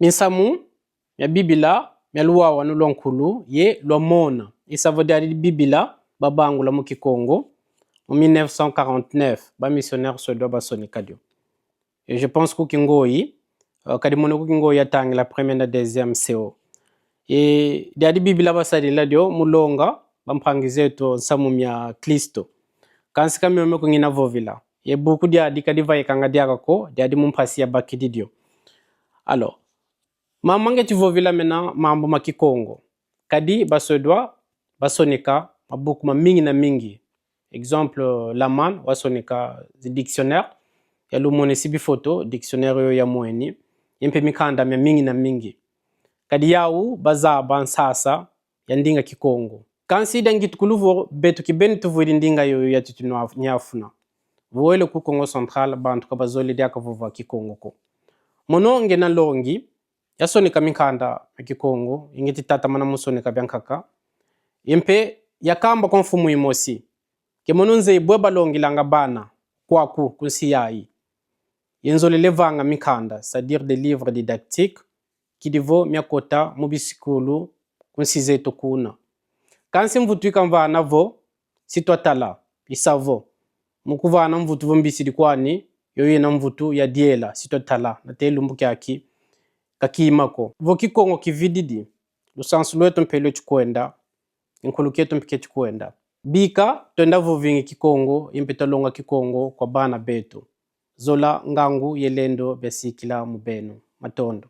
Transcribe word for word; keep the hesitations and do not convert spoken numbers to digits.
Minsamu mia Bibila mia luwawanu lwa nkulu ye lwa mona. I sa vo diadi Bibila babangula mu Kikongo mu mille neuf cent quarante-neuf, ba missionnaire suédois basonika dio. Et je pense ku Kingoyi, euh, kadi mono ku Kingoyi yatangila première na deuxième C O. Et diadi Bibila basadila dio mu longa bampangi zeto nsamu mia Kristo. Kansi ka mio mio ko ngina vovila. Ye buku diadi ka divaikanga diaka ko, diadi mu mpasi yabakidi dio. Alors, mama ngieti vovila mena mambu ma Kikongo. Kadi ba Suédois basonika mabuku mamingi na mingi. Exemple, Laman wasonika zi dictionnaire, yalumonesi bifoto, dictionnaire yo yamweni, ye mpe mikanda miamingi na mingi. Kadi yau bazaba nsasa ya ndinga Kikongo. Kansi dia ngitukulu vo beto kibeni tuvwidi ndinga yoyo ya tutu nwa-, nyafuna. Vo wele ku Kongo Central, bantu ka bazolele diaka vova Kikongo ko. Mono ngiena nlongi, yasonika minkanda mia Kikongo, ye ngieti tatamana mu sonika biankaka. Ye mpe yakamba kwa mfumu imosi: Ke mono nzeyi bwe balongilanga bana kwaku ku nsi yayi? Ye nzolele vanga minkanda, c'est-à-dire des livres didactiques, kidi vo miakota mu bisikulu ku nsi zeto kuna. Kansi mvutu ikamvana vo si twatala, i sa vo mu kuvana mvutu vo mbisidi kwani, yoyo yena mvutu ya diela, si twatala, nate lumbu kiaki ka kima ko. Vo Kikongo kivididi, lusansu lweto mpe lweti kwenda, nkulu kieto mpe kieti kwenda. Bika twenda vovingi Kikongo, ye mpe twalonga Kikongo kwa bana beto. Zola, ngangu ye lendo biasikila mu beno. Matondo.